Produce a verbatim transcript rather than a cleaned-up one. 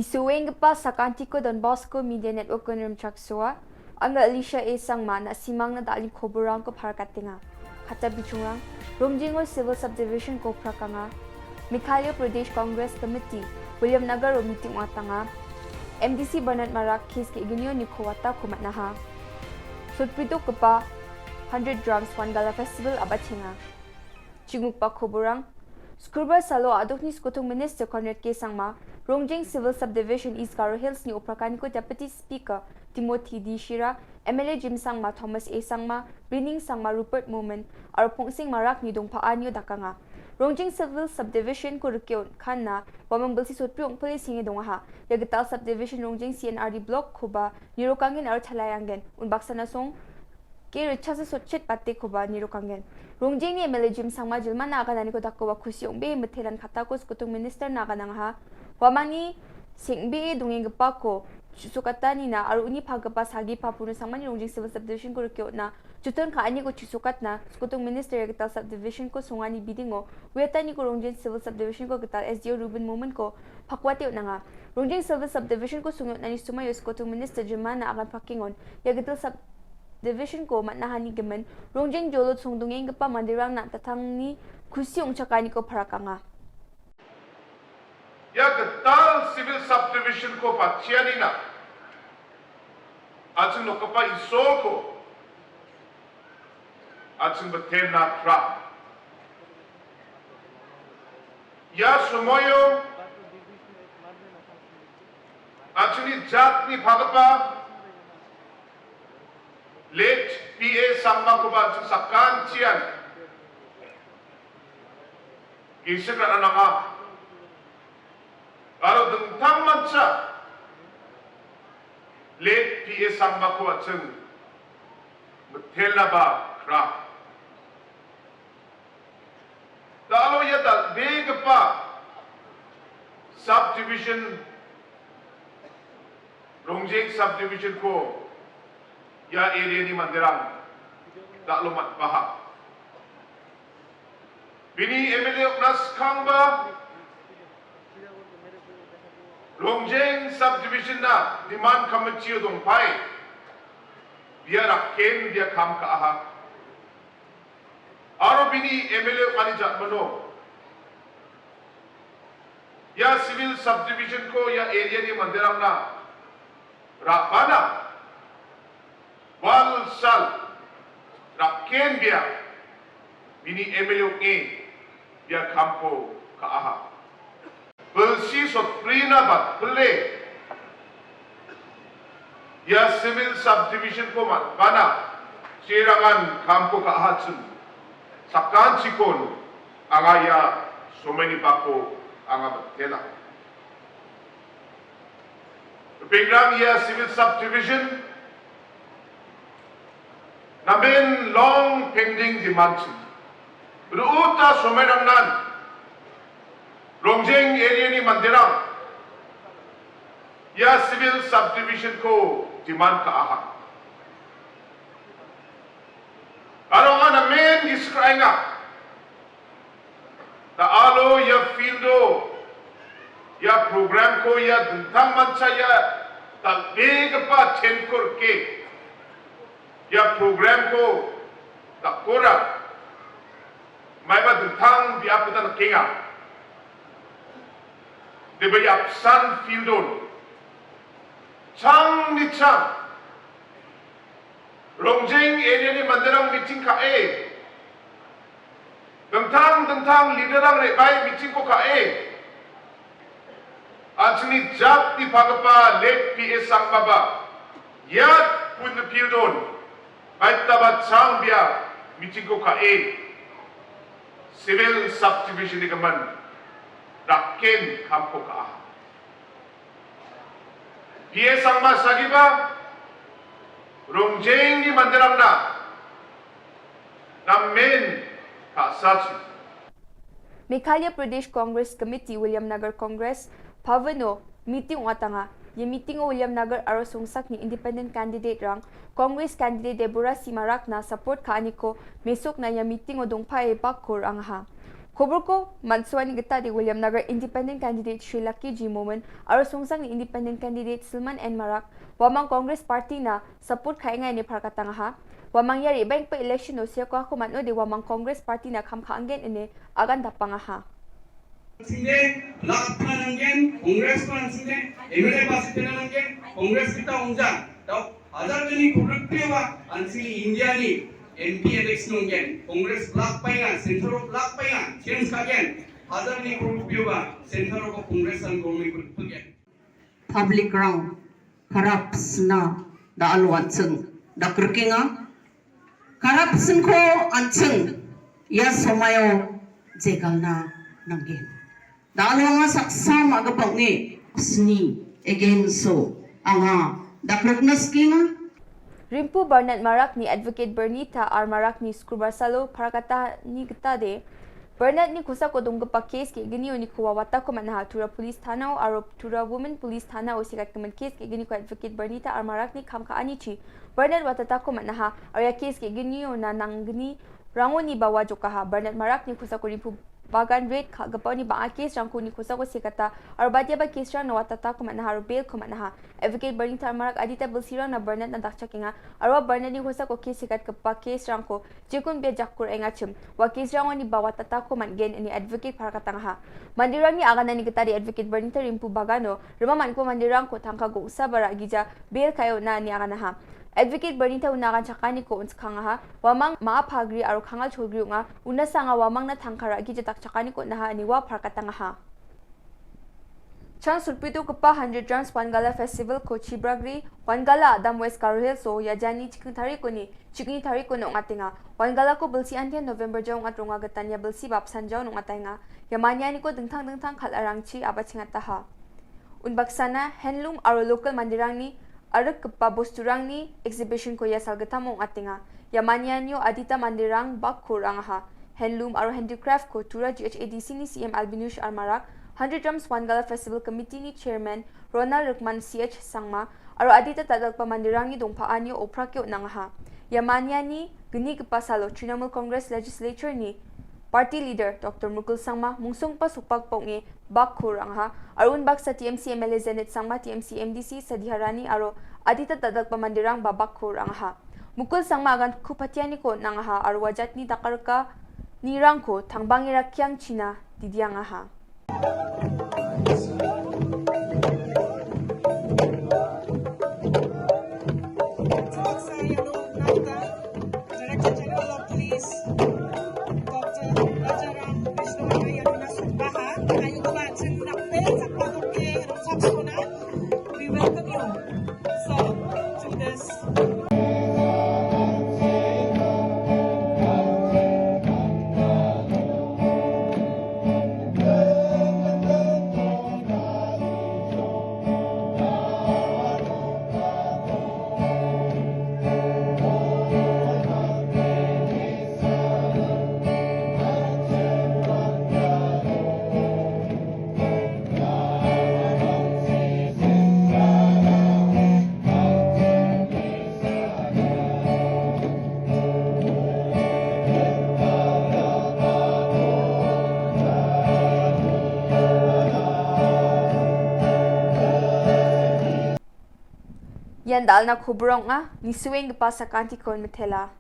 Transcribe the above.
Isoenggipa sakantiko Don Bosco Media Network-on rimchaksoa. Anga Alicia A Sangma, na·simangna da·alni koborrangko parakatenga. Kata bichongrang, Rongjengo Civil Subdivision-ko prakanga. Meghalaya Pradesh Congress Committee, Williamnagar-o meeting ong·atanga. M D C Bernard Marak case ge·gnio niko watako man·aha. Sotpridokgipa Hundred Drums Wangala Festival a·bachenga. Chingmukba koborrang. Skulbar salo a·dokni skotong minister Conrad K Sangma, Rongjeng Civil Subdivision East Garo Hills-ni oprakaniko Deputy Speaker Timothy D Shira, M L A Jim Sangma, Thomas A Sangma, Brining Sangma, Rupert Momin, aro Pongsing Marakni dongpaanio dakanga. Rongjeng Civil Subdivision-ko rike on·kanna, uamang bilsi sotbri ong·pile senge dongaha. Ia gital subdivision Rongjeng C N R D block-koba nirokanggen aro chalaeanggen. Unbaksana song, ke richasa sotchet batekoba nirokanggen. Rongjengni M L A Jim Sangma jilmana agananiko dakoba kusi ong·bee mitelan katako skotong minister-na aganangaha. Uamangni seng·bee dongenggipako chu·sokatanina aro uni pagipa sagi papunu Sangmani Rongjeng Civil Subdivision-ko rike on·a joton ka·aniko chu·sokatna skotong minister ia gital subdivision-ko songani bidingo uiataniko Rongjeng Civil Subdivision-ko gital S D O Ruben Momin-ko pakwate on·anga. Rongjeng Civil Subdivision-ko songe on·ani somoio skotong minister jilmana agan pakengon ia gital subdivision-ko man·ahani gimin Rongjeng jolo songdongenggipa manderangna an·tangtangni kusi ong·chakaniko parakanga. Ia gital civil subdivision-ko patianina an·ching nokgipa Isolko an·ching bitelna pra. Ia somoio an·chingni jatni pagipa late P A Sangmakoba an·ching sakantian gisik ra·na nanga. Aro dingtangmancha late P A Sangmako an·ching mitelnaba pra. Da·alo ia dal·begipa subdivision, Rongjeng subdivision-ko ia area-ni manderang da·alo man·baha. Bini M L A ong·na skangba Rongjeng subdivision-na demand committee-o dongpae bia rakken bia kam ka·aha. Aro bini M L A ong·ani jatmano ia civil subdivision-ko ia area-ni manderangna ra·bana wal sal rakken bia bini M L A ong·e bia kamko ka·aha. Bilsi sotbrina batpile ia civil subdivision-ko man·bana jerangan kamko ka·achim sakantikon anga ia somaini bako anga mitela. Ripengrang, ia civil subdivision namen long pending demand-chim. Ru·uta somairangnan Rongjeng area-ni manderang ia civil subdivision-ko demand ka·aha. Aro anga namen gisik ra·enga. Da·alo ia field-o ia program-ko ia dingtangmancha ia dal·begipa tent-ko rike ia program-ko dakora maiba dingtang biapko da nikenga. Deba ia apsan field-on changni chang Rongjeng area-ni manderang meeting ka·e, dingtang dingtang leader-rang re·bae meeting-ko ka·e, an·chingni jatni pagipa late P A Sangmaba ia pun field-on baitaba changbia meeting-ko ka·e, civil subdivision-ni gimin rakken kamko ka·aha. P A Sangma sagipa Rongjengni manderangna namen ka·sachi. Meghalaya Pradesh Congress Committee Williamnagar Congress Bhavan-o meeting ong·atanga. Ia meeting-o Williamnagar aro Songsakni independent candidate-rang Congress candidate Deborah C Marakna support ka·aniko mesokna ia meeting-o dongpae bakko ra·angaha. Koborko man·suani gitade Williamnagar Independent Candidate Sri Lucky G Momin aro Songsangni Independent Candidate Silman N Marak, Wamang Congress Party-na support ka·enga ine parkatangaha. Wamang ia re·baenggipa election-o seako man·ode Wamang Congress Party-na kam ka·angen ine agan dapangaha. Singde, Black-ko an·singde, Congress-ko an·singde, M L A ba sitena nanggen, Congress gita ong·ja. Dao hajar gni kobrikpioba an·singni India-ni M P election ong·gen. Congress Black paenga, Centre-o Black paenga, change ka·gen. Hajar gni kobrikpioba Centre-o Congress-an government kobrikpiogen. Public-rang corruption-na da·alo an·ching dakrikenga. Corruption-ko an·ching ia somaio jegalna nanggen. Da·alo anga saksa ma·gipa ong·e sni against-o anga dakrikna sikenga. Rimpu Bernard Marakni advocate Bernita R Marakni Skrubar salo parkatani gitade Bernard-ni kosako donggipa case ge·gnioni koa watako man·aha. Tura Police Thanao aro Tura Women Police Thanao sekatgimin case ge·gniko advocate Bernita R Marakni kam ka·anichi Bernard watatako man·aha. Aro ia case ge·gniona nanggni rangoni bawa jokaha. Bernard Marakni kosako Rimpu Bagan raid ka·gipaoni bang·a case-rangko uni kosako sekata aro badiaba case-rangna watatako man·aha aro bail-ko man·aha. Advocate Bernita R Marak adita bilsirangna Bernard-na dakchakenga aro ua Bernard-ni kosako case sekatgipa case-rangko jikun bia jakku ra·engachim, ua case-rangoni bawa tatako man·gen ine advocate parkatangaha. Manderangni aganani gitade advocate Bernita Rimpu Bagano rima man·gipa manderangko tangka gongsa ba ra·gija bail ka·e on·a ine aganaha. Advocate Bernita una agan chakaniko on·skangaha, Wamang Ma·a Pagri aro Kangal Cholgri ong·a, unasa anga Wamangna tangka ra·gija dakchakaniko on·aha ine ua parkatangaha. Chang sulpitogipa Hundred Drums Wangala Festival-ko Chibragri, Wangala Adam West Garo Hills-o Yajani chiking tarikoni chikni tarikon ong·atenga. Wangalako bilsi antian November jao ong·atronga gitania bilsi bapsan jao ong·ataenga. Ia manianiko dingtang dingtang kal·arangchi a·bachengataha. Unbaksana handloom aro local manderangni arikgipa bosturangni exhibition-ko ia salgittam ong·atenga. Ia manianio adita manderang bakko ra·angaha. Handloom aro handicraft-ko Tura G H A D C-ni C E M Albinus R Marak, Hundred Drums Wangala Festival Committee-ni Chairman Ronald Rikman C H Sangma, aro adita dal·dalgipa manderangni dongpa·anio oprake on·angaha. Ia maniani gnigipa salo Trinamool Congress Legislature-ni Party Leader Doctor Mukul Sangma, mungsonggipa sokbagipa ong·e bakko ra·angaha, aro unbaksa T M C M L A Zenith Sangma, T M C M D C Sadiharani aro adita dal·dalgipa manderangba bakko ra·angaha. Mukul Sangma agan ku patianiko on·angaha aro ua jatni dakarika nirangko tangbange rakkiangchina didiangaha. Director General of Police, Doctor Rajaram Vishnu Hara Yamuna Sumbaha, Ayuga Vachin Nakpe Sakpatoke Rosak Sona, we welcome you. So, to this. Ian dal·na kobor ong·a, nisuenggipa sakantikon mitela.